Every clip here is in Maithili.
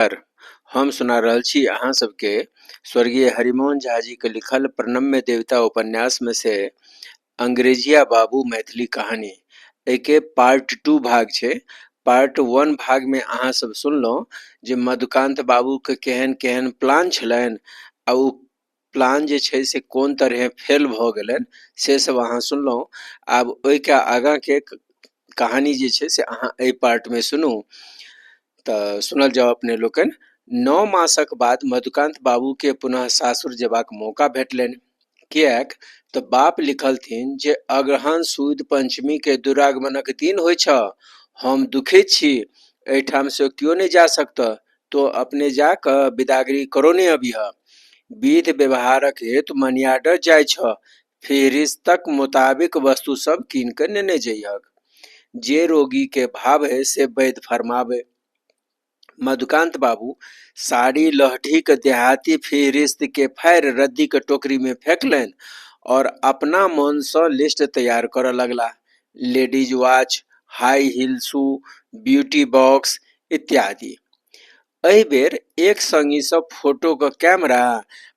हम सुना रहल छी अहाँ सबके स्वर्गीय हरिमोहन झा जी के लिखल प्रणम्य देवता उपन्यास में से अंग्रेजिया बाबू मैथिली कहानी। एहिके पार्ट 2 भाग छै। पार्ट 1 भाग में अहाँ सब सुनलहुँ जे मधुकान्त बाबू के केहन केहन प्लान छलनि आ ओ प्लान जे छै से कोन तरहे फेल भऽ गेलनि, से सब अहाँ सुनलहुँ। आब ओहिके आगाँ के कहानी जे छै से अहाँ एहि पार्ट में सुनू। तऽ सुनल जाउ अपने लोकनि। 9 मासक बाद मधुकान्त बाबू के पुनः सासुर जेबाक मौका भेटलनि। किएक तऽ बाप लिखलथिन जे अग्रहण सुद पंचमी के दुरागमनक दिन होइछ, हम दुखित छी, एहिठाम से केओ नहि जा सकतह, तो अपने जा कऽ बिदागरी करौने अबिह। विध व्यवहारक हेतु मनियाडर जाइछ, फिहरिस्तक मोताबिक वस्तु सब कीन कऽ नेने जइहक। जे रोगी के भावे से वैद्य फरमावे। मधुकान्त बाबू साड़ी लहठी के देहाती फिहरिस्त के फाड़ि रद्दी के टोकरी में फेंकलनि और अपना मन सँ लिस्ट तैयार करऽ लगलाह। Ladies watch, high heel shoe, beauty box इत्यादि। एहि बेर एक संगी सँ फोटो के कैमरा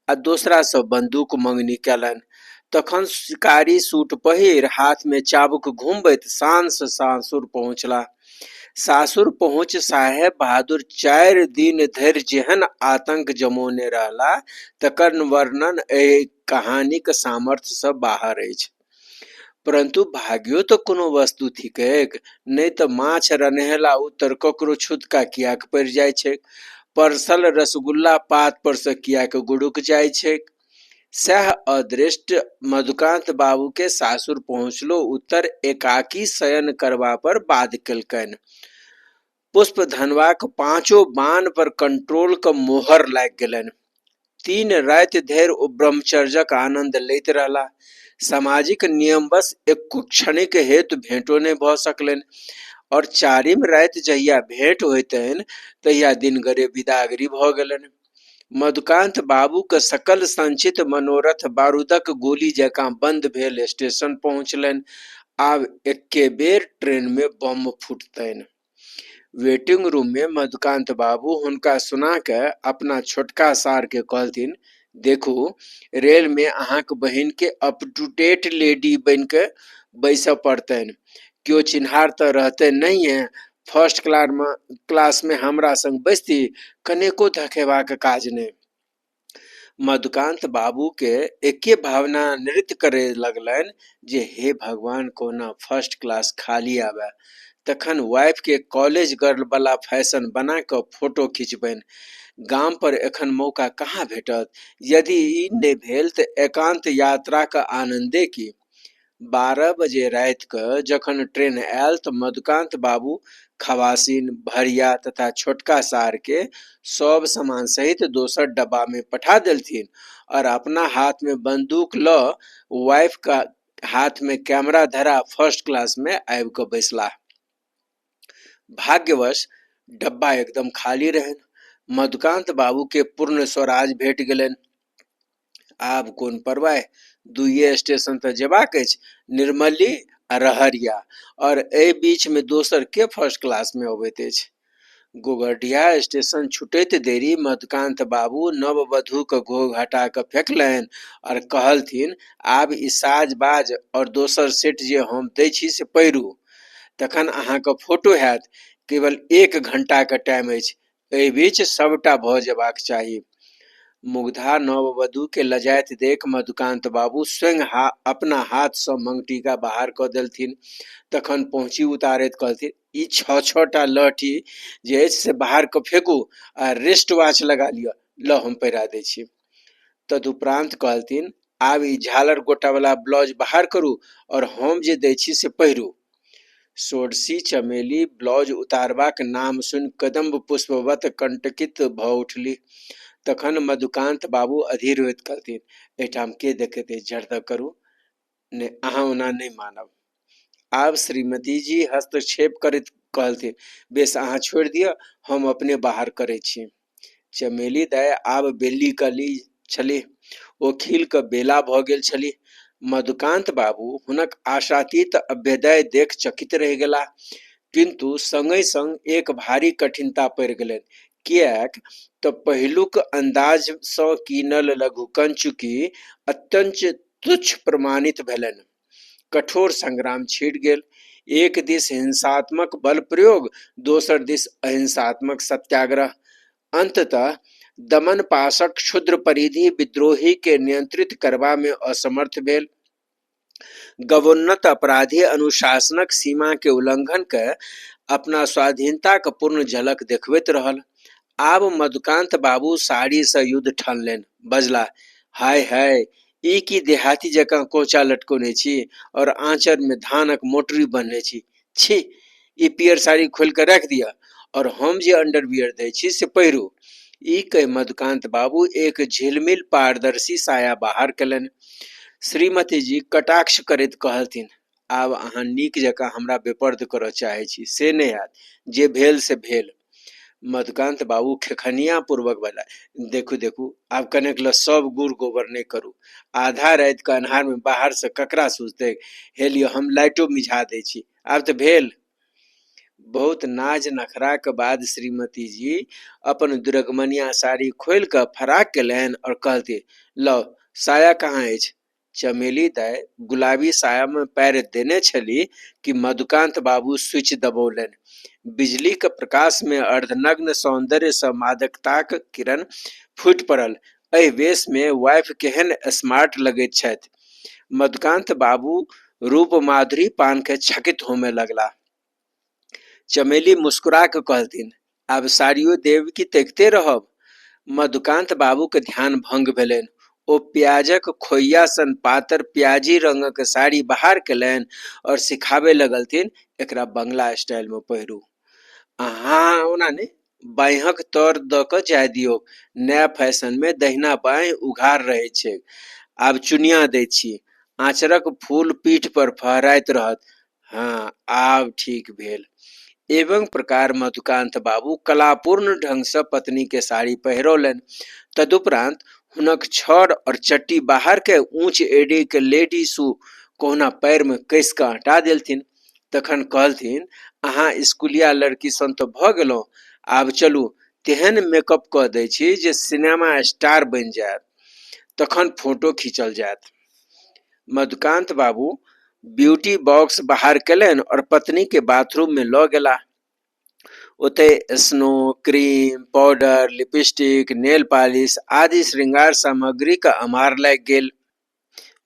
आ दोसरा सँ बंदूक मंगनी कयलनि। तखन शिकारी सूट पहिर हाथ में चाबुक घुमबैत शान सँ सासुर पहुँचलाह। सासुर पहुँच साहेब बहादुर 4 दिन धरि जेहन आतंक जमौने रहलाह तकर वर्णन एहि कहानीक सामर्थ्य सँ बाहर अछि। परंतु भाग्यो तऽ कोनो वस्तु थिकैक, नहि तऽ माछ रन्हेला उत्तर ककरो छुतका किएक पड़ि जाइत छैक, परसल रसगुल्ला पात पर सँ किएक गुड़ुक जाइत छैक। सएह अदृष्ट मधुकान्त बाबू के सासुर पहुँचलो उत्तर एकाकी शयन करबा पर बाध्य केलकनि। पुष्प धनवाक पाँचो बाण पर कंट्रोल क मोहर लागि गेलनि। 3 राति धरि ओ ब्रह्मचर्यक आनंद लैत रहलाह। सामाजिक नियमवश एको क्षणिक हेतु भेंटो नहि भऽ सकलनि और 4म राति जहिया भेंट होइतनि तहिया दिनगरे विदागरी भऽ गेलनि। मधुकान्त बाबू के सकल संचित मनोरथ बारूदक गोली जकाँ बंद भेल स्टेशन पहुँचलनि। आब एके बेर ट्रेन में बम फुटतनि। वेटिंग रूम में मधुकान्त बाबू हुनका सुना के अपना छोटका सार के कहलथिन, देखू रेल में अहाँक बहिन के अप टू डेट लेडी बनि के बैसऽ पड़तनि। केओ चिन्हार तऽ रहतनि नहिये, फर्स्ट क्लास में हमरा संग बैसती, कनेको धकेबाक काज नहि। मधुकान्त बाबू के एके भावना नृत्य करे लगलनि जे हे भगवान कोना फर्स्ट क्लास खाली आबे। तखन वाइफ के कॉलेज गर्ल वाला फैशन बना कऽ फोटो खिंचबनि। गाम पर एखन मौका कहाँ भेटत? यदि ई नहि भेल तऽ एकांत यात्राक आनंदे की। 12 बजे राति के जखन ट्रेन आयल तऽ मधुकान्त बाबू खवासिन, भरिया तथा छोटका सार के सब सामान सहित दोसर डब्बा में पठा देलथिन और अपना हाथ में बंदूक ल वाइफ का हाथ में कैमरा धरा फर्स्ट क्लास में आबि कऽ बैसलाह। भाग्यवश डब्बा एकदम खाली रहनि। मधुकान्त बाबू के पूर्ण स्वराज भेट गेलनि। आब कोन परवाह, 2 स्टेशन तऽ जेबाक अछि, निर्मली आ रहरिया, और एहि बीच में दोसर के फर्स्ट क्लास में अबैत अछि। गोगरडिहा स्टेशन छुटैत देरी मधुकान्त बाबू नववधू के घोघ हटा कऽ फेकलनि और कहलथिन, आब ई साज बाज और दोसर सेट जे हम दै छी से पहिरू, तखन अहाँके फोटो हैत। केवल 1 घंटा के टाइम अछि, एहि बीच सबटा भऽ जेबाक चाही। मुग्धा नववधू के लजाइत देख मधुकान्त बाबू स्वयं अपना हाथ सँ मंगटीका बाहर कऽ देलथिन। तखन पहुँची उतारैत कहलथिन, ई 6-6 टा लहठी जे अछि से बाहर कऽ फेकू आ रिस्ट वॉच लगा लिअ, लऽ हम पहिरा दै छी। तदुपरांत कहलथिन, आब ई झालर गोटावला ब्लाउज बाहर करू और हम जे दै छी से पहिरू। षोडशी चमेली ब्लाउज उतारबाक नाम सुनि कदम्ब पुष्पवत कंटकित भऽ उठली। तखन मधुकान्त बाबू अधीर होइत कहलथिन, एहिठाम के देखैत अछि, झट दऽ करू, नहि अहाँ ओना नहि मानब। आब श्रीमती जी हस्तक्षेप करैत कहलथिन, बेस अहाँ छोड़ि दिअ, हम अपने बाहर करै छी। चमेली दाइ आब बेली कली छलीह, ओ खिल कऽ बेला भऽ गेल छलीह। मधुकान्त बाबू हुनक आशातीत अभ्युदय देख चकित रहि गेलाह, किन्तु संगहि संग एक भारी कठिनता पड़ि गेलनि। किएक तँ पहिलुक अन्दाजसँ कीनल लघुकंचुकी अत्यन्त तुच्छ प्रमाणित भेलनि। कठोर संग्राम छिड़ गेल। एक दिस हिंसात्मक बल प्रयोग, दोसर दिस अहिंसात्मक सत्याग्रह। अन्ततः दमनपाशक क्षुद्र परिधि विद्रोहीकेँ नियंत्रित करबामे असमर्थ भेल। गवोन्नत अपराधी अनुशासनक सीमाकेँ उल्लंघन कए अपना स्वाधीनताक पूर्ण झलक देखबैत रहल। आब मधुकान्त बाबू साड़ीसँ युद्ध ठनलनि। बजलाह, हाय हाय! ई की देहाती जकाँ कोंचा लटकौने छी और आँचरमे धानक मोटरी बन्हने छी? छी! ई पीयर साड़ी खोलि कऽ राखि दिअऽ और हम जे अंडरवियर दैत छी से पहिरू। ई कहि मधुकान्त बाबू एक झिलमिल पारदर्शी साया बाहर कैलन्हि। श्रीमतीजी कटाक्ष करैत कहलथिन्ह, आब अहाँ नीक जकाँ हमरा बेपर्द करऽ चाहै छी। से नहि हैत। जे भेल से भेल। मधुकान्त बाबू खेखनिया पूर्वक बजलाह, देखू देखू, आब कनेक लऽ सभ गुड़ गोबर नहि करू। आधा राति कऽ अन्हारमे बाहरसँ ककरा सुझतैक? हे लियऽ, हम लाइटो मिझा दैत छी। आब त भेल। बहुत नाज नखराक बाद श्रीमतीजी अपन दुरगमनिया साड़ी खोलि कऽ फराक केलन्हि और कहलथिन्ह, लौ, साया कहाँ अछि? चमेली दाइ गुलाबी सायामे पैर देने छलीह कि मधुकान्त बाबू स्विच दबौलन्हि। बिजलीक प्रकाशमे अर्द्धनग्न सौन्दर्यसँ मादकताक किरण फूटि पड़ल। एहि वेशमे वाइफ केहन स्मार्ट लगैत छथि! मधुकान्त बाबू रूप-माधुरी पान कय छकित होमय लगलाह। चमेली मुसकुरा कऽ कहलथिन्ह, आब साड़ियो देब कि तकिते रहब? मधुकान्त बाबूक ध्यान भंग भेलैन्ह। ओ प्याजक खोइया सन पातर प्याजी रंगक साड़ी बहार कैलन्हि और सिखाबय लगलथिन्ह, एकरा बंगला स्टाइलमे पहिरू। अहाँ ओना नहि, बाँहिक तर दऽ कऽ जाय दिऔक। नया फैशनमे दहिना बाँहि उघार रहैत छैक। आब चुनिया दैत छी। आँचरक फूल पीठ पर फहराइत रहत। हँ, आब ठीक भेल। एवं प्रकार मधुकान्त बाबू कलापूर्ण ढंगसँ पत्नीकेँ साड़ी पहिरौलन्हि। तदुपरान्त हुनक छड़ और चट्टी बाहर कय ऊँच एड़ीक लेडी शू कहुना पैरमे कसि कऽ अँटा देलथिन्ह। तखन कहलथिन्ह, अहाँ स्कुलिया लड़की सन त भऽ गेलहुँ। आब चलू, तेहन मेकअप कऽ दैत छी जे सिनेमा स्टार बनि जायब। तखन फोटो खींचल जायत। मधुकान्त बाबू ब्यूटी बॉक्स बाहर केलनि और पत्नी के बाथरूम मे लऽ गेलाह। ओतय snow, cream, powder, lipstick, nail polish आदि श्रृंगार सामग्रीक अमार लागि गेल।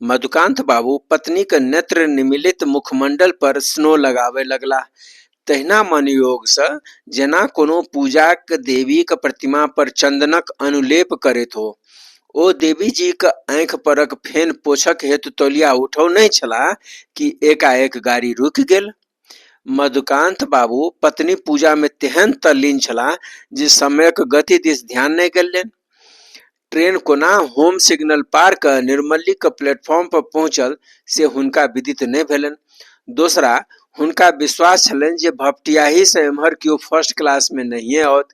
मधुकान्त बाबू पत्नीक नेत्र निमीलित मुखमंडल पर स्नो लगाबय लगलाह। तहिना मनोयोगसँ जेना कोनो पूजाक देवीक प्रतिमा पर चन्दनक अनुलेप करैत हो। ओ देवीजीक आँखि परक फेन पोछक हेतु तौलिया उठौनहि छलाह कि एकाएक गाड़ी रुकि गेल। मधुकान्त बाबू पत्नी पूजामे तेहन तल्लीन छलाह जे समयक गति दिस ध्यान नहि गेलनि। ट्रेन कोना होम सिग्नल पार कऽ निर्मलीक प्लेटफार्म पर पहुँचल से हुनका विदित नहि भेलनि। दोसरा, हुनका विश्वास छलनि जे भपटियाहीसँ एम्हर केओ फर्स्ट क्लासमे नहिए आओत।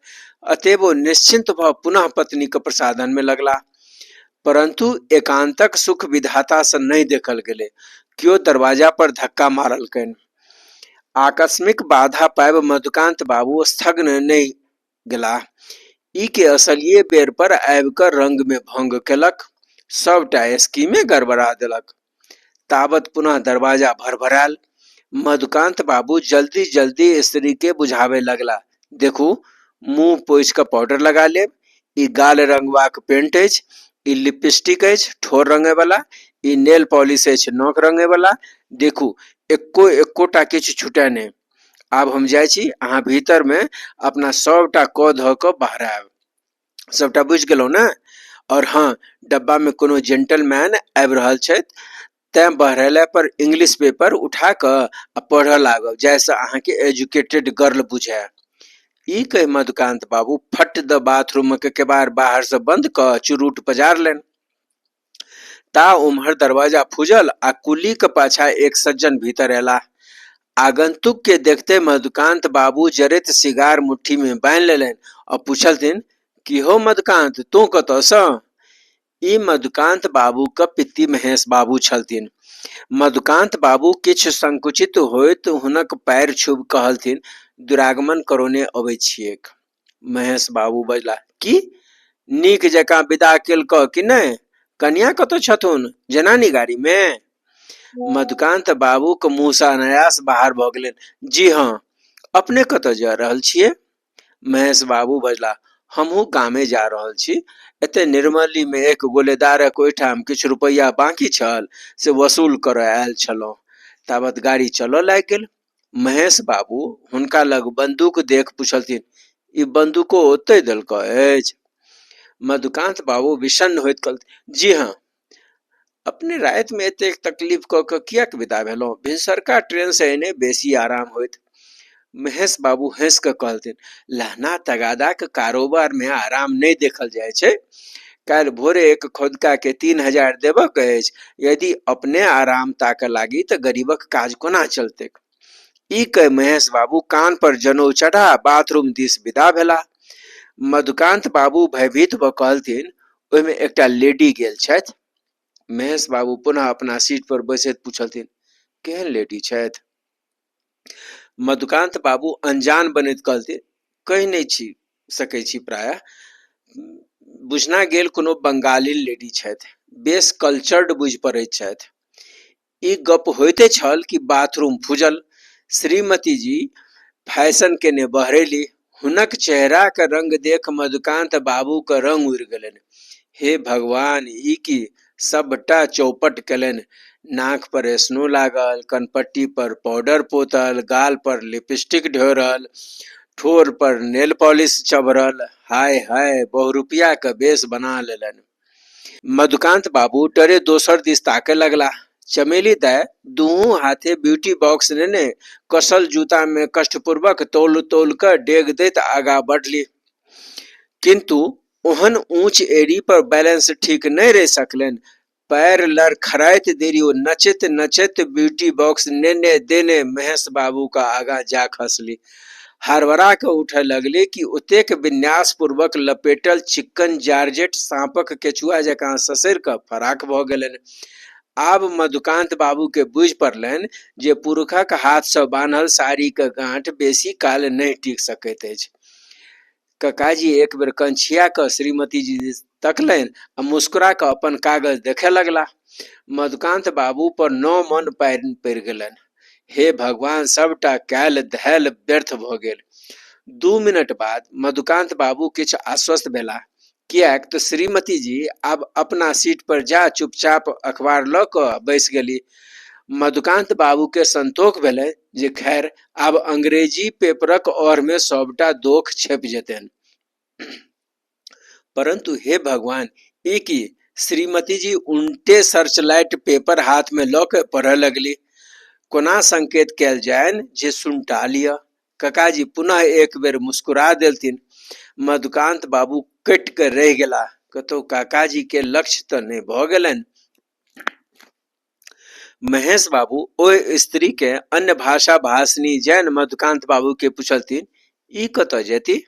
अतएव ओ निश्चिन्त भऽ पुनः पत्नीक प्रसाधनमे लगलाह। परन्तु एकान्तक सुख विधातासँ नहि देखल गेलै। केओ दरवाजा पर धक्का मारलकनि। आकस्मिक बाधा पाबि मधुकान्त बाबू स्थग्न नहि गेलाह। ई के असलिये बेर पर आबि कऽ रंगमे भंग केलक? सभटा स्कीमे गड़बड़ा देलक। तावत पुनः दरवाजा भरभरायल। मधुकान्त बाबू जल्दी-जल्दी स्त्रीकेँ बुझाबय लगलाह, देखू, मुँह पोछि कऽ पाउडर लगा लेब। ई गाल रंगबाक पेंट अछि। ई लिपस्टिक अछि, ठोर रंगयवला। ई नेल पॉलिश अछि, नख रंगयवला। देखू, एक्को एक्कोटा किछु छूटय नहि। आब हम जाइ छी, अहाँ भीतरमे अपना सभटा कऽ धऽ कऽ बहरायब। सभटा बुझि गेलहुँ ने? आओर हँ, डब्बामे कोनो जेंटलमैन आबि रहल छथि, तेँ बहरेला पर इंग्लिश पेपर उठा कऽ आ पढ़ऽ लागब जाहिसँ अहाँके एजुकेटेड गर्ल बुझाय। ई कहि मधुकान्त बाबू फट्ट दऽ बाथरूमक केबाड़ बाहरसँ बन्द कऽ चुरूट पजारलनि। ता ओम्हर दरवाजा फूजल आ कुलीक पाछाँ एक सज्जन भीतर अयलाह। आगन्तुक केँ देखिते मधुकान्त बाबू जरैत सिगार मुट्ठी मे बान्हि लेलनि आ पुछलथिन, की हौ मधुकान्त, तोँ कतऽ सँ? ई मधुकान्त बाबूक पित्ती महेश बाबू छलथिन। मधुकान्त बाबू किछु संकुचित होइत हुनक पैर छूबि कहलथिन, दुरागमन करौने अबैत छिऐक। महेश बाबू बजलाह, की नीक जकाँ विदा केलकह कि नहि? कनिया कतऽ छथुन? जनानी गाड़ीमे? मधुकान्त बाबूक मुँहसँ अनायास बाहर भऽ गेलनि, जी हँ। अपने कतऽ जा रहल छियै? महेश बाबू बजलाह, हमहूँ गामे जा रहल छी। एतय निर्मलीमे एक गोलेदारक ओहिठाम किछु रुपैआ बाँकी छल से वसूल करऽ आयल छलहुँ। तावत गाड़ी चलऽ लागि गेल। महेश बाबू हुनका लग बन्दूक देख पुछलथिन, ई बन्दूको ओतहि देलकऽ अछि? मधुकान्त बाबू विषण्ण होइत कहलथिन, जी हँ। अपने रातिमे एतेक तकलीफ कऽ कऽ किएक विदा भेलहुँ? भिनसरका ट्रेनसँ एने बेसी आराम होइत। महेश बाबू हँसि कऽ कहलथिन, लहना तगादाक कारोबारमे आराम नहि देखल जाइ छै। काल्हि भोरे एक खोदकाके 3000 देबक अछि। यदि अपने आराम ताकऽ लागी तऽ गरीबक काज कोना चलतैक? ई कहि महेश बाबू कान पर जनउ चढ़ा बाथरूम दिस विदा भेलाह। मधुकान्त बाबू भयभीत भऽ कहलथिन, ओहिमे एकटा लेडी गेल छथि। महेश बाबू पुनः अपना सीट पर बैसैत पुछलथिन, केहन लेडी छथि? मधुकान्त बाबू अनजान बनैत कहलथिन, कहि नहि छी सकै छी, प्रायः बुझना गेल कोनो बंगाली लेडी छथि, बेस कल्चर्ड बुझि पड़ैत छथि। ई गप होइते छल कि बाथरूम फूजल। श्रीमतीजी फैशन केने बहरेली। हुनक चेहराक रंग देख मधुकान्त बाबूक रंग उड़ि गेलनि। हे भगवान, ई की? सभटा चौपट केलनि। नाक पर स्नो लागल, कनपट्टी पर पाउडर पोतल, गाल पर लिपस्टिक ढेरल, ठोर पर नेल पॉलिश चभरल। हाय हाय, बहुरुपियाक वेश बना लेलनि। मधुकान्त बाबू डरे दोसर दिस ताकय लगलाह। चमेली दाय दुहू हाथे ब्यूटी बॉक्स नेने कसल जूता मे कष्टपूर्वक तौल-तौल कऽ डेग दैत आगाँ बढ़ली। किन्तु ओहन ऊँच एड़ी पर बैलेंस ठीक नहि रहि सकलनि। पैर लड़खड़ाइत देरी ओ नचैत-नचैत ब्यूटी बॉक्स नेने देने महेश बाबूक आगाँ जा खसली। हड़बड़ा कऽ उठय लगली कि ओतेक विन्यासपूर्वक लपेटल चिक्कन जार्जेट साँपक केचुआ जकाँ ससरि कऽ फराक भऽ गेलनि। आब मधुकान्त बाबूकेँ बूझि पड़लनि जे पुरुखक हाथसँ बान्हल साड़ीक गाँठ बेसी काल नहि टीकि सकैत अछि। ककाजी एक बेर कनछिया कऽ श्रीमतीजी दिस तकलनि आ मुस्कुरा कऽ अपन कागज देखय लगलाह। मधुकान्त बाबू पर 9 मन पानि पड़ि गेलनि। हे भगवान, सभटा कयल धयल व्यर्थ भऽ गेल। 2 मिनट बाद मधुकान्त बाबू किछु आश्वस्त भेलाह, किएक तऽ श्रीमतीजी आब अपना सीट पर जा चुपचाप अखबार लऽ कऽ बैसि गेलीह। मधुकान्त बाबूकेँ संतोख भेलनि जे खैर, आब अंग्रेजी पेपरक ओरमे सभटा दोख छपि जेतनि। परन्तु हे भगवान, ई की? श्रीमतीजी उनटे सर्चलाइट पेपर हाथमे लऽ कऽ पढ़य लगलीह। कोना संकेत कयल जानि जे सुनटा लिअऽ। ककाजी पुनः एक बेर मुस्कुरा देलथिन। मधुकान्त बाबू कटि कऽ रहि गेलाह। कतहु काकाजीकेँ लक्ष्य तऽ नहि भऽ गेलनि? महेश बाबू ओहि स्त्रीकेँ अन्य भाषा भाषिणी जानि मधुकान्त बाबूकेँ पुछलथिन, ई कतऽ जेती?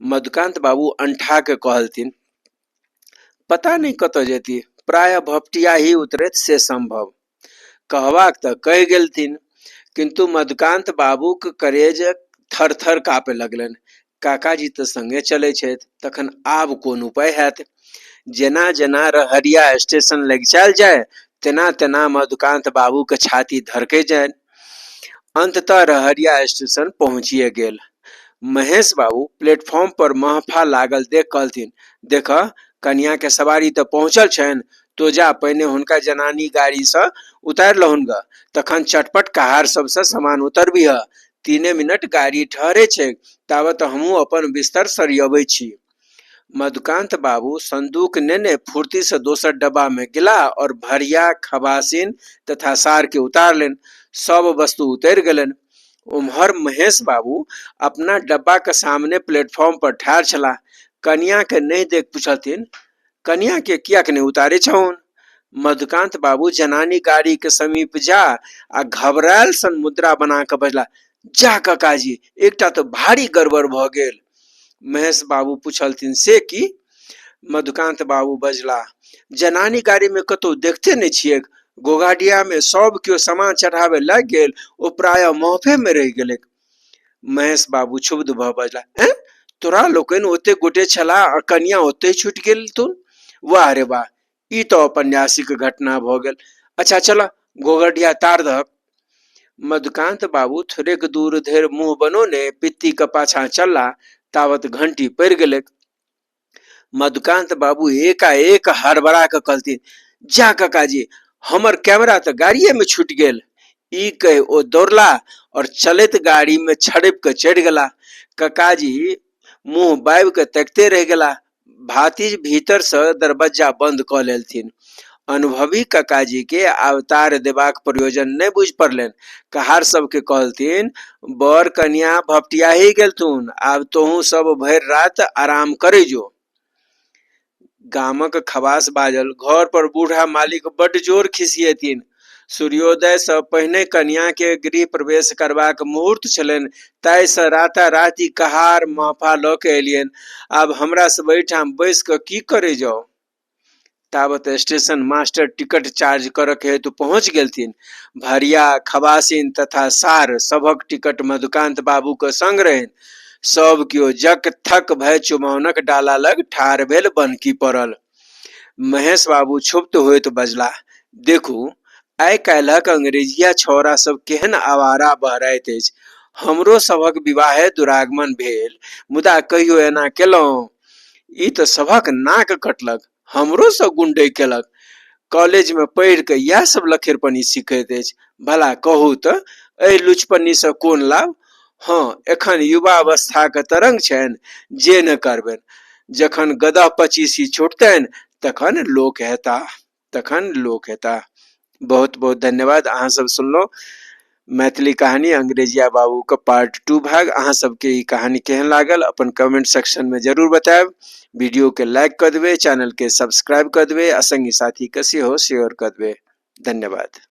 मधुकान्त बाबू अनठा कऽ कहलथिन, पता नहि कतऽ जेती, प्रायः भपटियाही उतरथि से सम्भव। कहबाक तऽ कहि गेलथिन, किन्तु मधुकान्त बाबूक करेज थर-थर काँपय लगलनि। काकाजी तऽ संगे चलै छथि, तखन आब कोन उपाय हैत? जेना-जेना रहरिया स्टेशन लगिचायल जाय, तेना-तेना मधुकान्त बाबूक छाती धड़कै जानि। अन्ततः रहरिया स्टेशन पहुँचिए गेल। महेश बाबू प्लेटफॉर्म पर महफा लागल देख कहलथिन, देखह, कनियाँके सवारी तऽ पहुँचल छनि, तोँ जा पहिने हुनका जनानी गाड़ीसँ उतारि लहुन गऽ, तखन चटपट कहार सभसँ सामान उतरबिहऽ। 3 मिनट गाड़ी ठहरै छैक, तावत हमहूँ अपन बिस्तर सरियबै छी। मधुकान्त बाबू सन्दूक नेने फुर्तीसँ दोसर डब्बामे गेलाह और भरिया, खबासिन तथा सारकेँ उतारलनि। सभ वस्तु उतरि गेलनि। ओम्हर महेश बाबू अपना डब्बाक सामने प्लेटफार्म पर ठाढ़ छलाह। कनियाँकेँ नहि देखि पुछलथिन, कनियाँकेँ किएक नहि उतारै छहुन? मधुकान्त बाबू जनानी गाड़ीक समीप जा आ घबरायल सन मुद्रा बना कऽ बजलाह, जा ककाजी, एकटा तऽ भारी गड़बड़ भऽ गेल। महेश बाबू पुछलथिन, से की? मधुकान्त बाबू बजलाह, जनानी गाड़ीमे कतहु देखते नहि छिऐक। घोघाडियामे सभ केओ सामान चढ़ाबय लागि गेल, ओ प्रायः महफेमे रहि गेलैक। महेश बाबू क्षुब्ध भऽ बजलाह, एँ, तोरा लोकनि ओतेक गोटे छलाह आ कनिया ओतहि छूटि गेल तुन। वाह रे वाह, ई तऽ औपन्यासिक घटना भऽ गेल। अच्छा चलह, घोघरडिया तार दहक। मधुकान्त बाबू थोड़ेक दूर धरि मुँह बनौने पित्तीक पाछाँ चललाह, तावत घंटी पड़ि गेलैक। मधुकान्त बाबू एकाएक हड़बड़ा कऽ कहलथिन, जा काकाजी, हमर कैमरा तऽ गाड़िएमे छूटि गेल। ई कहि ओ दौड़लाह आओर चलैत गाड़ीमे छड़पि कऽ चढ़ि गेलाह। काकाजी मुँह बाबि कऽ तकिते रहि गेलाह। भातिज भीतरसँ दरबज्जा बन्द कऽ लेलथिन। अनुभवी काकाजीकेँ अवतार देबाक प्रयोजन नहि बुझि पड़लनि। कहार सभकेँ कहलथिन, बर कनियाँ भपटियाही गेलथुन, आब तोहूँ सभ भरि राति आराम करै जो। गामक खबास बाजल, घर पर बूढ़ा मालिक बड्ड जोर खिसिएथिन। सूर्योदयसँ पहिने कनियाँकेँ गृह प्रवेश करबाक मुहूर्त छलनि, ताहिसँ राताराति कहार महफा लऽ कऽ एलियनि। आब हमरा सभ एहिठाम बैसि कऽ की करै जाउ? तावत स्टेशन मास्टर टिकट चार्ज करक हेतु पहुँच गेलथिन। भरिया, खबासिन तथा सार सभक टिकट मधुकान्त बाबूक संग रहनि। सभ केओ जक थक भए चुमाओनक डाला लग ठाढ़ भेल बनकी पड़ल। महेश बाबू क्षुब्ध होइत बजलाह, देखू, आइ काल्हिक अंग्रेजिया छौड़ा सभ केहन आवारा बहराइत अछि। हमरो सभक विवाहे दुरागमन भेल, मुदा कहियो एना केलहुँ? ई तऽ सभक नाक कटलक, हमरोसँ गुंडई केलक। कॉलेजमे पढ़ि कऽ इएह सभ लखेरपनी सीखैत अछि। भला कहू तऽ एहि लुचपनीसँ कोन लाभ? हँ, एखन युवावस्थाक तरंग छनि, जे ने करबनि। जखन गदह पचीसी छुटतनि तखन लोक हेताह, तखन लोक हेताह। बहुत बहुत धन्यवाद। अहाँ सब सुनलहुँ मैथिली कहानी अंग्रेजिया बाबू के पार्ट 2 भाग। अहाँ सबके ई कहानी केहन लागल अपन कमेंट सेक्शन में जरूर बतायब। वीडियो के लाइक कऽ देबै, चैनल के सब्सक्राइब कऽ देबै आ संगी साथी के सेहो शेयर कऽ देबै। धन्यवाद।